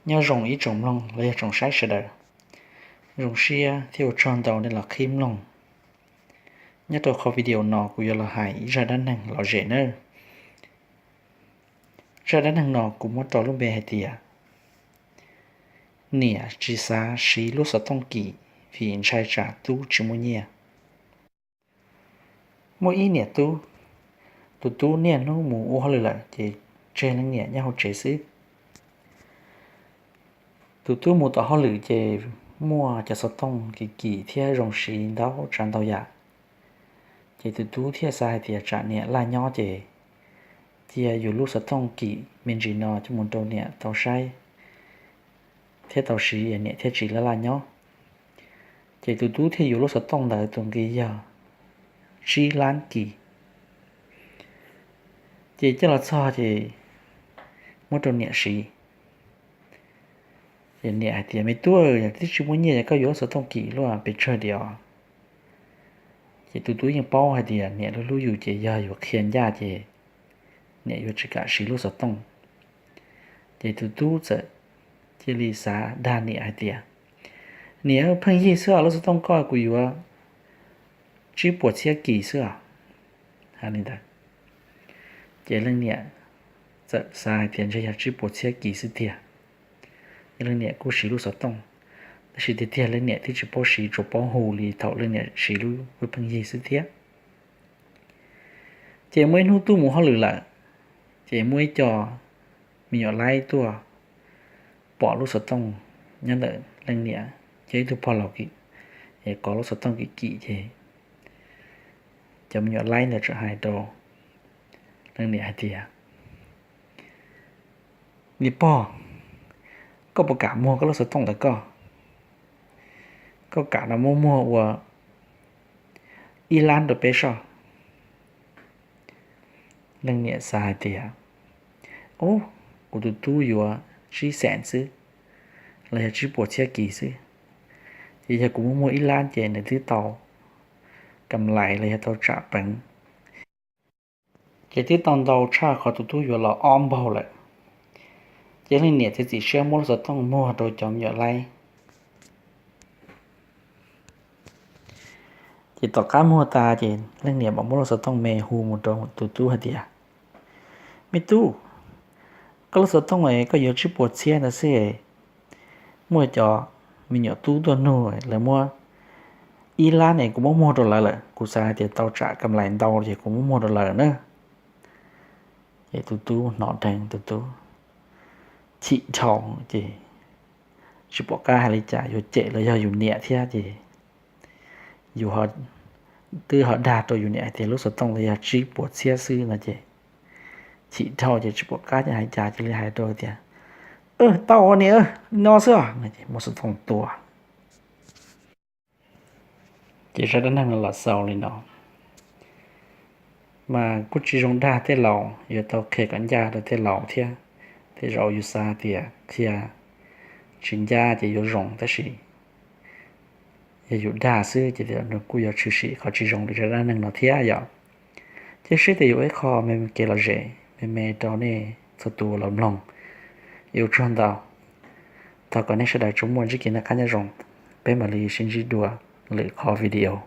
Nyob zoo ib tsoom mloog los yog tsoom saib sawv daws, zoo siab thiab ua tsaug ntau nej los qhib mloog. Nyob rau qhov video no kuv yuav los hais ib zaj dab neeg lom zem nawb. Zaj dab neeg no kuv muab rau lub npe hais tias niam tsis xav siv lub xov tooj kim vim ntshai tsam tub tsis muaj nyiaj. Muaj ib niam tub, tus tub niaj hnub mus ua hauj lwm lawm ces tseg leej niam nyob hauv tsev xwb. Tus tub mus tom hauj lwm ces muaj cov xov tooj kim kim thiab zoo siv ntau tsav ntau yam. Ces tus tub thiaj xav hais tias tsam niam laj nyob ces cia yus lub xov tooj kim me ntsis no coj mus rau niam tau saib thiab tau siv, niam thiaj tsis laj laj nyob. Ces tus tub thiaj yuav lub xov tooj ntawd tus nqi yog tsib lab kis. Ces coj los txog ces muab rau niam siv. Ces niam hais tias, me tub, twb tsis muaj nyiaj es koj yuav lub xov tooj kim luaj pes tsawg diam? Ces tus tub yeej paub hais tias niam hlub hlub yus ces yog yus qhia ncaj ces niam yuav tsis kam siv lub xov tooj. Ces tus tub txawm cia li xav dag niam hais tias, niam, pheej yig xwb os, lub xov tooj koj kuv yuav tsib puas txhiab kis xwb os. Hais li ntawd ces leej niam txawm xav hais tias ntshe yog tsib puas txhiab kis xwb tiag. Leej niam kuj siv lub xov tooj, tab sis tiag tiag leej niam twb tsis paub siv, tsuas paub hu li thaum leej niam siv lub pheej yig xwb thiab. Ces muaj ib hnub tub mus hauj lwm lawm, ces muaj ib co me nyuam laib tuaj pom lub xov tooj nyob ntawm leej niam, ces ib tug pog laus kov lub xov tooj kim kim ces cov me nyuam laib ntawd txawm hais rau leej niam hais tias, niam pog, koj puas kam muag koj lub xov tooj ntawd koj? Koj kam no muab muag ua ib lab rau peb soj. Leej niam xav hais tias, ub, kuv tus tub yuav tsib xees xwb los yog tsib puas txhiab kis xwb, ces yog kuv muab muag ib lab ces nws twb tau kam lais los yog tau tsam peev, ces twb tau ntau tshaj qhov tus tub yuav los ob npaug lawm. Ces leej niam txiav txim siab muab lub xov tooj muag rau cov me nyuam laib. Ces tom qab muag tas ces leej niam mam muab lub xov tooj me hu mus rau tus tub hais tias, me tub, koj lub xov tooj koj yuav tsib puas txhiab ntawd xwb, muaj cov me nyuam tub tuaj nug lawv muab ib lab es kuv muab muag rau lawv lawm, kuv xav hais tias tau tsam kam lais ntau ces kuv muab muag rau lawm na. Ces tus tub hnov dheev, tus tub chim dhau ces tsis pom qab hais li cas, yuav cem los yog yus niam thiab ces yus twb ho dag rau yus niam hais tias lub xov tooj ntawd yog tsib puas txhiab xwb no ces chim dhau ces tsis pom qab hais cas cia li hais rau tias, tau niam, li no xwb os, muab xov tooj tua. Ces zaj dab neeg no los xaus li no. Mas kuj tsis zoo dag tej laus, yuav tau qhia kom ncaj rau tej laus thiab. Tej zaum yus xav tias qhia tsis ncaj ces yuav zoo, tab sis yog yus dag xwb ces tej zaum nws kuj yuav tshwm sim qhov tsis zoo li zaj dab neeg no thiab yom. Ces seb tias yuav ua ib qho me me kev lom zem me me rau nej txhua tus los mloog. Yuav ua tsaug ntau. Thov kom nej sawv daws tsuas muaj ntsib kev noj qab nyob zoo. Peb mam li sib ntsib dua lwm qhov video.